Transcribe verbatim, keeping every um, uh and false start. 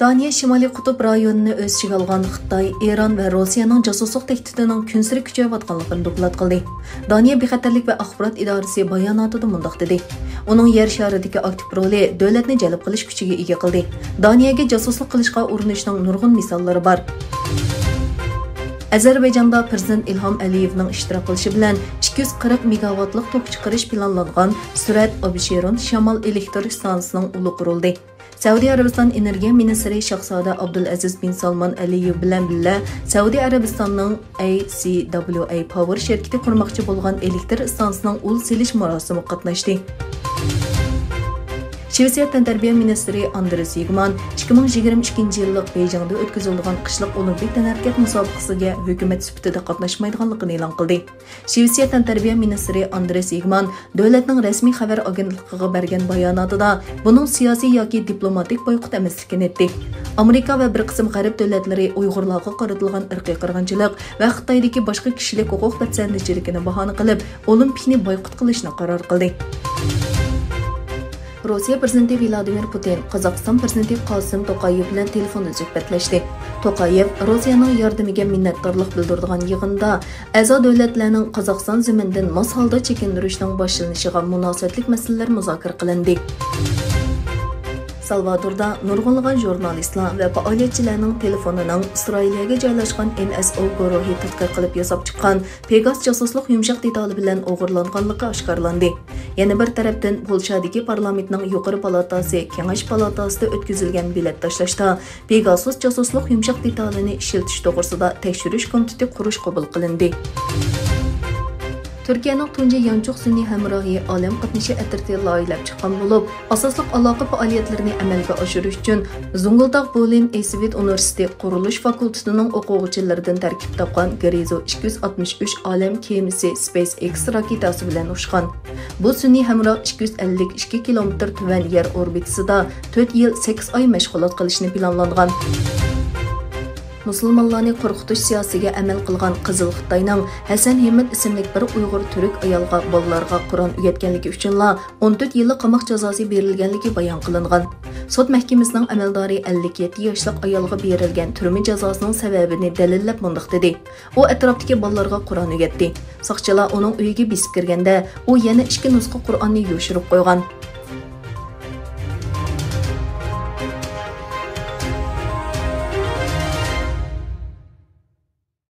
دانىيە شىمالىي قۇتۇپ رايونىنى ئۆز ئىچىگە ئالغان خىتاي، ئىران ۋە روسىيەنىڭ جاسۇسلۇق تەھدىتىنىڭ كۈنسېرى كۈچىيىۋاتقانلىقىنى دوكلات قىلدى. دانىيە بىخەتەرلىك ۋە ئاخبارات ئىدارىسى باياناتىدا مۇنداق دېدى: ئۇنىڭ يەر شارىدىكى ئاكتىپ رولى دۆلەتنى جەلپ قىلىش كۈچىگە ئىگە قىلدى. دانىيەگە جاسۇسلۇق قىلىشقا ئۇرۇنۇشنىڭ نۇرغۇن مىساللىرى بار. ئەزەربەيجاندا پىرېزىدېنت ئىلھام ئەلىيېۋنىڭ ئىشتىراك قىلىشى بىلەن ئىككى يۈز قىرىق مېگاۋاتلىق توك چىقىرىش پىلانلانغان سۈرەت ئابشېرون شامال ئېلېكتر ئىستانسىسىنىڭ ئۇلى قۇرۇلدى. سەئۇدى ئەرەبىستان ئېنېرگىيە مىنىستىرى شاھزادە ئابدۇلئەزىز بىن سالمان ئەلىيېۋ بىلەن بىللە سەئۇدى ئەرەبىستاننىڭ ئەي سى دابليۇ ئەي پاۋېر شىركىتى قۇرماقچى بولغان ئېلېكتر ئىستانسىسىنىڭ ئۇل سېلىش مۇراسىمىغا قاتناشتى. شىۋېتسىيە تەنتەربىيە مىنىستىرى ئاندرېس يىگمان ئىككى مىڭ يىگىرمە ئىككىنچى يىللىق بېيجىڭدا ئۆتكۈزۈلىدىغان قىشلىق ئولىمپىك تەنھەرىكەت مۇسابىقىسىگە ھۆكۈمەت سۈپىتىدە قاتناشمايدىغانلىقىنى ئېلان قىلدى. شىۋېتسىيە تەنتەربىيە مىنىستىرى ئاندرېس يىگمان دۆلەتنىڭ رەسمىي خەۋەر ئاگېنتلىقىغا بەرگەن باياناتىدا بۇنىڭ سىياسىي ياكى دىپلوماتىك بايقۇت ئەمەسلىكىنى ئېيتتى. ئامېرىكا ۋە بىر قىسىم غەرب دۆلەتلىرى ئۇيغۇرلارغا قارىتىلغان ئىرقىي قىرغىنچىلىق ۋە خىتايدىكى باشقا كىشىلىك ھوقۇق پەسەندىچىلىكىنى باھانە قىلىپ، ئولىمپىكنى بايقۇت قىلىشنى قارار قىلدى. روسىيە پىرېزىدېنتى ۋلادىمىر پۇتىن قازاقىستان پىرېزىدېنتى قاسىم توقايېۋ بىلەن تېلېفوندا سۆھبەتلەشتى. توقايېۋ روسىيەنىڭ ياردىمىگە مىننەتدارلىق بىلدۈرىدىغان يىغىندا ئەزا دۆلەتلەرنىڭ قازاقىستان زېمىنىدىن ماس ھالدا چېكىندۈرۈشنىڭ باشلىنىشىغا مۇناسىۋەتلىك مەسىلىلەر مۇزاكىرە قىلىندى. سالۋادوردا نۇرغۇنلىغان ژۇرنالىستلار ۋە پائالىيەتچىلەرنىڭ تېلېفونىنىڭ ئىسرائىلىيەگە جايلاشقان ئېن ئېس ئو گۇرۇھى تەتقىق قىلىپ ياساپ چىققان پېگاس جاسۇسلۇق يۇمشاق دېتالى بىلەن ئوغرىلانغانلىقى ئاشكارىلاندى. يەنە بىر تەرەپتىن، پولشادىكى پارلامېنتنىڭ يۇقىرى پالاتاسى كېڭەش پالاتاسىدا ئۆتكۈزۈلگەن بېلەت تاشلاشتا پېگاسۇس جاسۇسلۇق يۇمشاق دېتالىنى ئىشلىتىش توغرىسىدا تەكشۈرۈش كومىتېتى قۇرۇش قوبۇل قىلىندى. تۈركىيەنىڭ تۇنجى يانچۇق سۈنئىي ھەمراھى ئالەم قاتنىشى ئەترىتى لايىھەلەپ چىققان بولۇپ، ئاساسلىق ئالاقە پائالىيەتلىرىنى ئەمەلگە ئاشۇرۇش ئۈچۈن زۇڭگۇلداغ بولىن ئېسۋىت ئۇنىۋېرسىتېتى قۇرۇلۇش فاكۇلتېتىنىڭ ئوقۇغۇچىلىرىدىن تەركىب تاپقان گرېزو ئىككى يۈز ئاتمىش ئۈچ ئالەم كېمىسى سپېيس ئېكس راكېتاسى بىلەن ئۇچقان. بۇ سۈنئىي ھەمراھ ئىككى يۈز ئەللىك ئىككى كىلومېتىر تۆۋەن يەر ئوربىتىسىدا تۆت يىل، سەككىز ئاي مەشغۇلات قىلىشنى پىلانلانغان. مۇسۇلمانلارنى قورقۇتۇش سىياسىتىگە ئەمەل قىلغان قىزىل خىتاينىڭ ھەسەن ھېمىت ئىسىملىك بىر ئۇيغۇر تۈرك ئايالغا، بالىلارغا قۇرئان ئۆگەتكەنلىكى ئۈچۈنلا ئون تۆت يىللىق قاماق جازاسى بېرىلگەنلىكى بايان قىلىنغان. سوت مەھكىمىسىنىڭ ئەمەلدارى ئەللىك يەتتە ياشلىق ئايالغا بېرىلگەن تۈرمە جازاسىنىڭ سەۋەبىنى دەلىللەپ مۇنداق دېدى: ئۇ ئەتراپتىكى بالىلارغا قۇرئان ئۆگەتتى. ساقچىلار ئۇنىڭ ئۆيىگە بېسىپ كىرگەندە، ئۇ يەنە ئىككى نۇسخا قۇرئاننى يوشۇرۇپ قويغان.